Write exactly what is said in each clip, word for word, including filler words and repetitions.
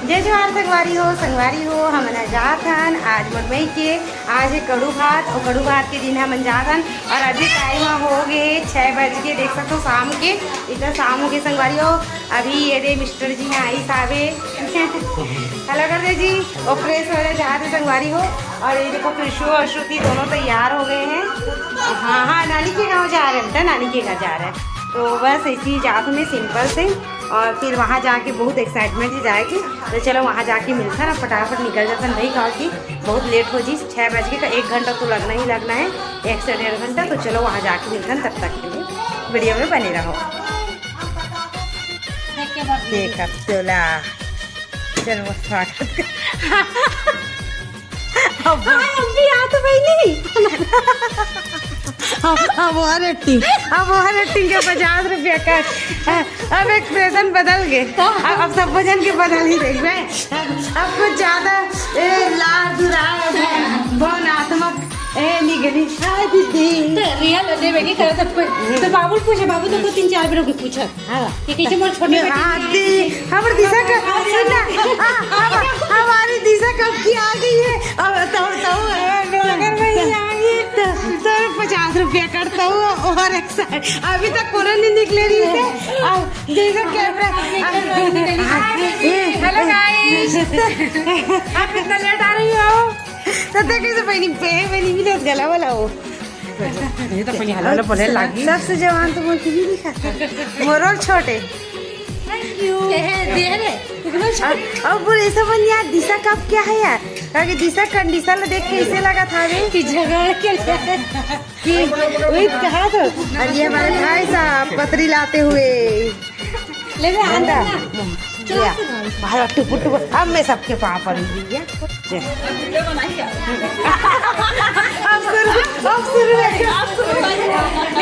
जय जोहार संगवारी हो, संगवारी हो, हमन ह जात हन आज मोर मइके। आज हे कड़ू भात, अउ कड़ू भात के दिन हमन जात हन। अउ अभी टाइम हो गे छः बज के, देख सकथो शाम के, इतना शाम हो गे संगवारी हो। अभी ये दे मिस्टर जी ह आइस हावे। हेलो कर दे जी, वो फ्रेश हो जात हे संगवारी हो। अउ ये देखो कृषु अउ श्रुति दोनों तैयार हो गए हैं। हाँ हाँ, नानी के गाँव जा रहे हैं बेटा, नानी के गाँव जा रहे हैं। तो बस ऐसे ही जात हूँ मैं सिंपल से, अउ फिर वहाँ जाके बहुत एक्साइटमेंट है जाए के। तो चलो वहाँ जाके मिलथन, अब फटाफट निकल जाथन भाई, काबर कि बहुत लेट हो जी, छः बज के, एक घंटा तो लगना ही लगना है, एक से डेढ़ घंटा। तो चलो वहाँ जाके मिलथन, तब तक के लिए वीडियो में बने रहो। देख के बात देख अब तोला। चल, वो स्वागत कर। अब हाँ, हम भी आ तो बहिनी। अब, अब ओवर एक्टिंग, अब ओवर एक्टिंग के पचास रुपया कट। अब एक्सप्रेशन बदल गए। अब, अब सब वजन के बदल ही देखबे। अब, अब कुछ ज्यादा, ए, लाड़ दुराड़, भावनात्मक, ए, निगली। हाय दीदी। तो रियल दे बेटी, करे सब कोई। तो बाबू पूछे, बाबू तो को तीन चार बेर पूछा। हाँ। कि कैसे मोर छोटे बेटी हाँ, दी, हमर दिशा का, सुन ना, हाँ, हम-, हमारी दिशा कब की आ गई है? अब तो, तो, अगर मैं ये आ गई, तो, तो पचास रुपया करता हूँ और एक साइड। अभी तक पूरा नहीं निकले रही थे। अब जैसे कैमरा, अब, ए, हेलो गाइस, आप इतना लेट आ रही हो? तो देख कैसे बहिनी, बे-, बहिनी भी तो गला वाला हो। ये तो पहले हेलो, हेलो बोले लागी। सबसे जवान तो मोर दीदी दिखा था। मोर और छोटे। Thank you. ए, दे रे। अउ, अउ बोले, ऐसा बन यार, दिशा कब क्या है यार? ताकि दिशा कंडीशन देख के ऐसे लगा था रे। कि झगड़ के लिए। कि वही कहा तो। और ये हमारे भाई साहब पतरी लाते हुए। ले बे, आंदा। आंदा। या, भाई, टुपुर, टुपुर। अब मैं सबके पाँव पड़ूंगी, या? अब शुरू, अब शुरू है।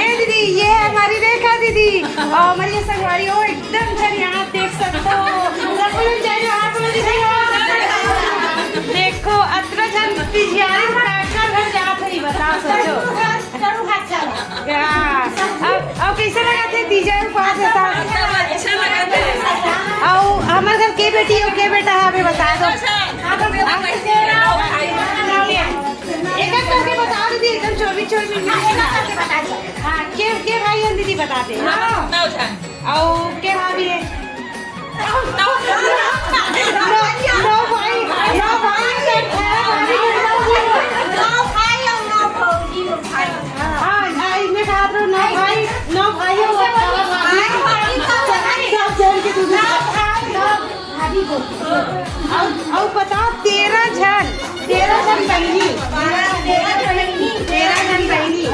ये दीदी, ये है हमारी रेखा दीदी। और हमारी ये संगवारी हो, एकदम झन यहाँ देख सकते हो। सब लोग जय जोहार बोलो दीदी हो। देखो, अतना झन पिछियारी फटाका घर जात है, बताओ, सोचो। हाँ, अब, अब कैसे लगा थे तीजा उपास ऐसा? अच्छा लगा थे। अउ हमर घर के बेटी हो, के बेटा है, अभी बता दो। एक एक करके बता दो दीदी, एकदम चोरी चोरी। हाँ, के, के भाई हो दीदी, बता दे। अउ के भाभी है? नौ, नौ भाई, नौ भाई, नौ भाई। नौ भाई और नौ भौजी, नौ भाई। हाँ, हाँ, इसमें कहा तो नौ भाई, नौ भाई और नौ भाभी। भाई, भाई, नौ भाई। सब जोड़ के तू नौ भाई, नौ भाभी बोल। और, और बताओ, तेरह जन, तेरह जन बहिनी। तेरह जन बहिनी। तेरह जन बहिनी।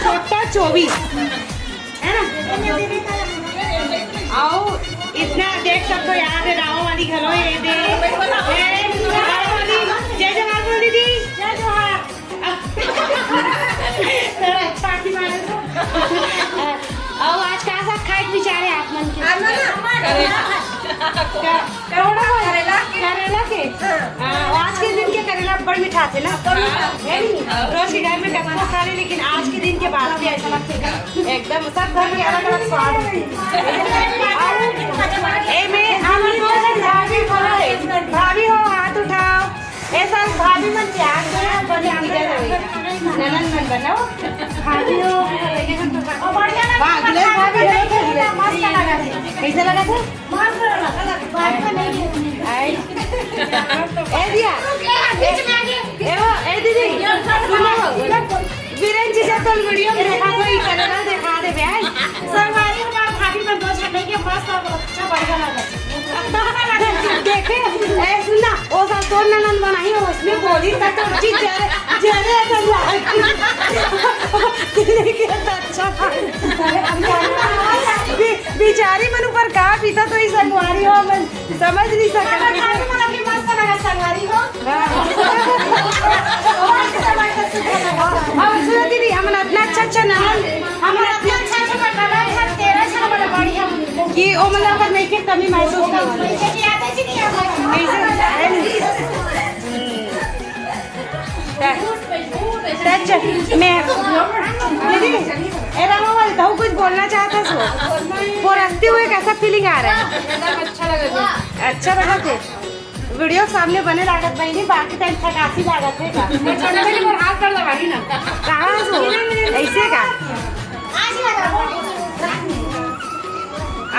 छोटा चौबीस। है ना? अउ इतना देख सकते हो, यहाँ पे राव वाली घलो ये दे। ए, राव वाली, जय जोहार बोल दीदी। जय जोहार। तो अच्छा की बात है। अउ आज का साग खाए के विचार है आप मन के? आज ना, का-, करोड़ा बोल? करेला के। करेला के? हाँ। हाँ, आज के दिन के करेला बड़ मीठा थे ना? बड़ मीठा। है नहीं? रोज के घर में कतको खा ले, लेकिन आज के दिन के बाद भी ऐसा लगता है एकदम सब घर के अलग अलग स्वाद होते हैं। ए में हम दो जन भाभी बोलो रे। भाभी हो, हाथ उठाओ। ऐसा भाभी मन प्यार से बने की जगह। ननन मन बनाओ। भाभी हो। वाह, अगले भाभी हो। मस्त लगा थे। कैसे लगा थे? आई। ए दिया। ए, ए वो, ए दीदी, सुनो। बीरन जी जब तुम वीडियो में देखा तो ई करेला देखा दे बे, आई। संगवारी हमार भाभी मन दो झन नहीं के मस्त और अच्छा बढ़िया लगा। देखे, ए सुन ना, वो सब तोर ननन बनाई हो, उसमें बोली तक तो जी जरे, जरे ऐसा लगा। लेकिन अच्छा। बे-, बेचारी मन ऊपर का बीता तो ई संगवारी हो, मन समझ नहीं सकत। संगवारी हो। हाँ। अब सुनो दीदी, हमन अतना अच्छा अच्छा ननद, हमन अतना अच्छा अच्छा पटना है, तेरह साल बड़ा बड़ी हम। कि ओ मतलब अगर नहीं के कमी महसूस कर। कैसे? सच में। दीदी, ए रामा वाली, तू कुछ बोलना चाहता सो? वो रस्ते हुए कैसा फीलिंग आ रहा है? एकदम अच्छा लगा। अच्छा लगत हे। वीडियो के सामने बने लागत बहिनी, बाकी टाइम फटासी लागत हे का? मैं छोटा बहिनी मोर हाथ कर दबाही ना। कहाँ से? ऐसे का?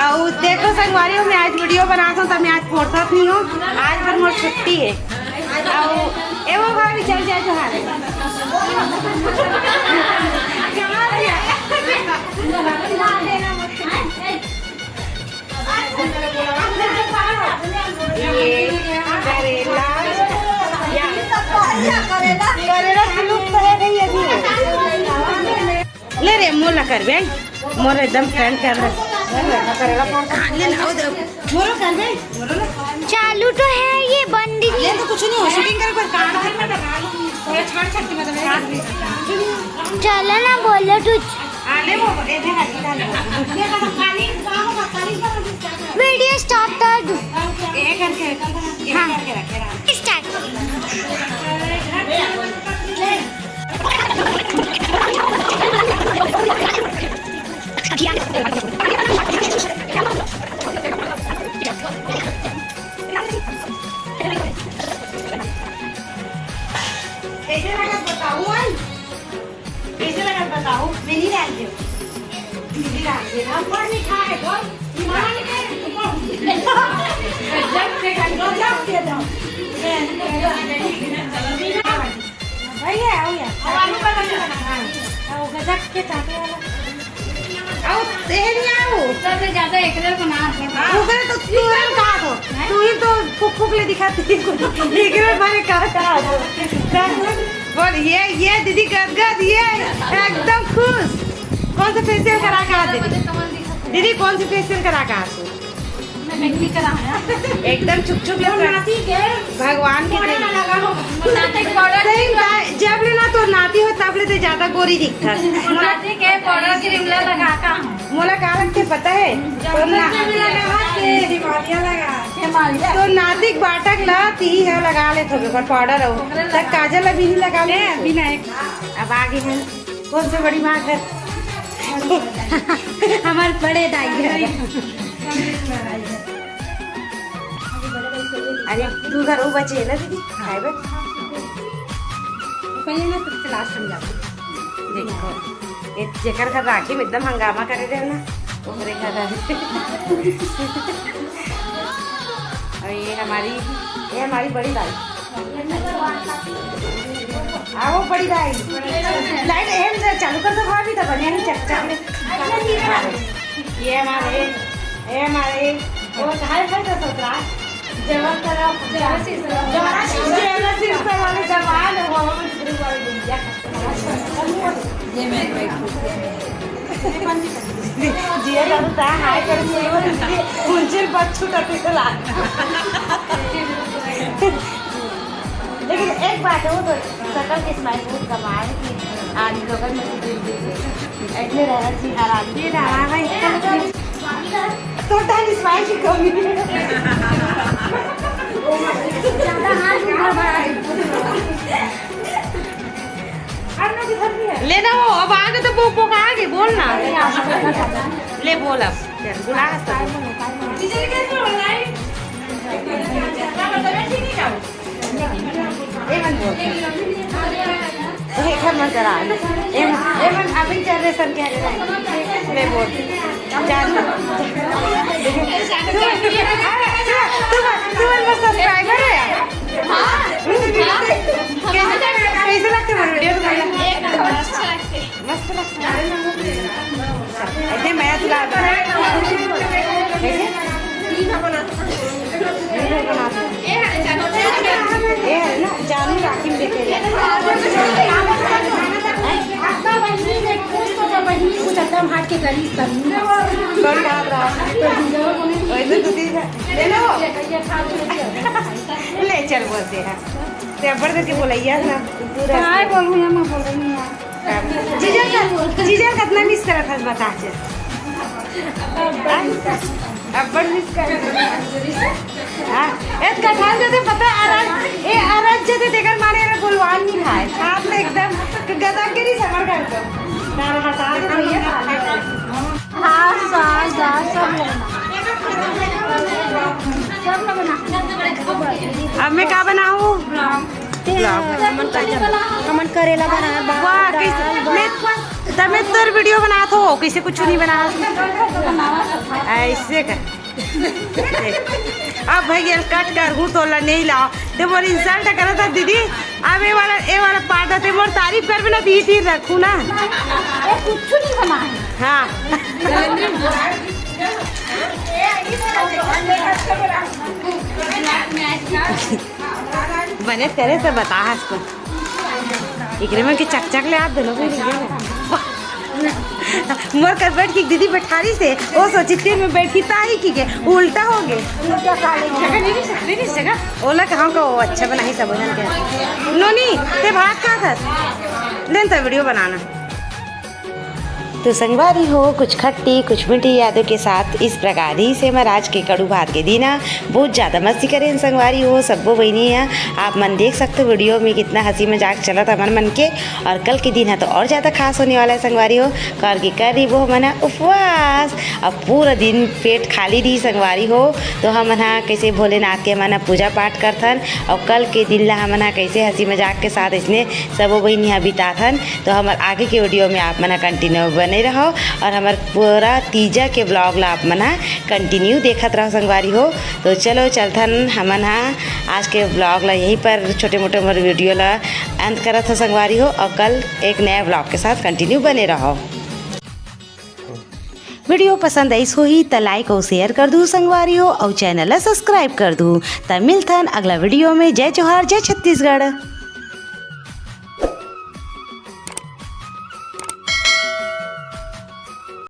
अउ देखो संगवारी हो, मैं आज वीडियो बनात हूँ, त मैं आज फोड़त नहीं हूँ, आज भर मोर छुट्टी है। अउ ए वो भाभी चल जाए तो हाल। ये करेला, या करेला, करेला की लुक तो है गई अभी। ले रे, मोला करबे, आई। मोर एकदम फ्रेंड कैमरा। हाँ, ले ना, ओ दे, मोरो करबे, मोरो ना। चालू तो है ये, बंद नहीं। ये तो कुछ नहीं हो, शूटिंग कर, पर काट दे। थोड़ा छाड़ छाड़ के मतलब है। चलो ना, बोलो तू। हाँ, ले वो, ए, दे, हाँ, निकाल। वीडियो स्टॉप कर दो। ये करके, ये हाँ। करके रखे, रखे। स्टार्ट। कैसे लगा बताऊं, आई? कैसे लगा बताऊं? मैं नहीं डालती हूँ। नहीं डालती हूँ। हम पर मीठा है, बोल। मामा ने कहा, तू बोल। गजब से, गजब से दो। भैया, आओ यार। अब आलू का कैसे बना? हाँ, वो गजब के चाटे वाला। आओ, तेरी आओ। सबसे ज्यादा एकरे को नाम पड़ता। ओकरे तो तू ही कहा दो। तू ही तो फुक फुक ले दिखाती है। एकरे बारे कहा कहा दो। बोल, ये, ये दीदी गदगद, ये एकदम खुश। कौन सा फेशियल करा के आ दीदी? दीदी, कौन सा फेशियल करा के आ तू? मैं मेहंदी करा है। एकदम चुप चुप और लगा। नाती के भगवान के पाउडर दे। लगा हो। नाती के पाउडर सही बात, जब ले ना तो नाती हो तब ले तो ज्यादा गोरी दिखता। नाती के पाउडर क्रीम ला लगा का हूँ। मोला का लगथे पता है? जब तो ना तक जब लगा के हिमालय लगा। हिमालय। तो नातिक बाटक ला ती है लगा ले थोड़े पर पाउडर हो। ओकरे त लगा। काजल अभी नहीं लगा ले। ए, अभी ना एक। अब आगे है। कौन से बड़ी माँ घर? हमारे बड़े दाई घर। अरे, तू घर वो बचे है ना दीदी? खाए बर? पहले ना सबसे लास्ट में जाते। देखो, ये जेकर घर राखी में एकदम हंगामा करे रहे ना, ओकरे घर आ। और ये हमारी, ये हमारी बड़ी दाई। आओ बड़ी दाई, लाइट एम चालू कर दो भाभी, तो बढ़िया नहीं चकचक। ये हमारे, ये हमारे, वो हाय हाय तो ससुरा, जवान तरफ, जवान सिस्टर, जवान सिस्टर वाले जवान हो, हम शुरू वाले दिन क्या। ये मैं जिया दादा ता हाय कर, मुझे बच्चू का पिछला। लेकिन एक बात है, वो तो सकल के स्माइल बहुत कमाल है कि आदमी लोगन में से दिल दिल ऐसे रहना चाहिए हर आदमी। ये रहा भाई, तो टाइम स्माइल की कमी। ज्यादा हाथ उठा भाई। लेना हो, अब आगे तो पो-, पोका आगे, बोल ना। ले बोल अब, चल, बुला सब। ए मन बोल। ए, घर में करा। ए मन, ए मन, अभी चल रहे सर, कह रहे हैं। मैं बोल। जानू। तू, तू, तू, तू मेरे सब्सक्राइबर है यार। हाँ। कैसे, कैसे लगते हैं वीडियो तुम्हारे? एकदम अच्छा लगते हैं। मस्त लगता है। ऐसे मैं तुला कैसे? ये है ना, जानू राखी में देखे। आपका बहिनी ने कुछ तो जब बहिनी कुछ एकदम हट के करी तब। कौन बात रहा? वैसे तो ठीक है। ले लो। ले चल बोलते हैं। ते अब्बड़ करके बोलैया ना। पूरा हाय बोलू, हम बोल रही हूँ। जीजा का, जीजा कतना मिस करत हस बता चे। अब्बड़ मिस करत हस। हाँ, ए कठाल जते पता अरज, ए अरज जते तेकर मारे रे बोलवान नहीं खाए। साथ में एकदम गदम के नहीं सफर कर दो। ना हटा दे भैया। हाँ, सास, दास सब लेना। अब मैं का बनाहूँ? हमन करेला बना, वाह, कैसे? मैं तब मैं तोर वीडियो बनात हो, कैसे कुछ नहीं बना? ऐसे कर। अब भैया कट कर हूँ, तोला नहीं लाओ, ते मोर इंसल्ट करत है दीदी। अब ये वाला, ये वाला पार्ट है, ते मोर तारीफ करबे ना, बीच ही रखू ना। ये कुछ नहीं बना है। हाँ। बने करे से बता हस तो। एकरे में के चकचक ले आप दोनों को। मोर कर बैठ के दीदी बैठारी से, वो सोची तीन में बैठी ताही की के उल्टा हो गए। ओला कहाँ को अच्छा बनाही सब जन के। नोनी, ते भात का खास? लेन तो वीडियो बनाना। तो संगवारी हो, कुछ खट्टी कुछ मीठी यादों के साथ इस प्रकार ही से हमर आज के कड़ू भात के दिन ह। बहुत ज़्यादा मस्ती करेन संगवारी हो, सब्बो बहिनी ह। आप मन देख सकते हो वीडियो में कितना हंसी मजाक चलत हमर मन के। और कल के दिन ह तो और ज़्यादा खास होने वाला है संगवारी हो, काबर कि कल रहिबो हमन ह उपवास। अब पूरा दिन पेट खाली रही संगवारी हो, तो हमन ह कैसे भोलेनाथ के हमन ह पूजा पाठ करथन, और कल के दिन ला हमन ह कैसे हंसी मजाक के साथ इसने सबो बहिनी ह बिताथन। तो हमर आगे के वीडियो में आप मन ह कंटिन्यू बने रहो और हमर पूरा तीजा के ब्लॉग ला आप मन ह कंटिन्यू देखत रहो संगवारी हो। तो चलो चलथन हमन ह आज के ब्लॉग ला यहीं पर छोटे मोटे हमर वीडियो ला अंत करत हो संगवारी हो, और कल एक नया ब्लॉग के साथ कंटिन्यू बने रहो। वीडियो पसंद आइस होही त लाइक अउ शेयर कर दू संगवारी हो, अउ चैनल ला सब्सक्राइब कर दू। त मिलथन अगला वीडियो में। जय जोहार, जय छत्तीसगढ़।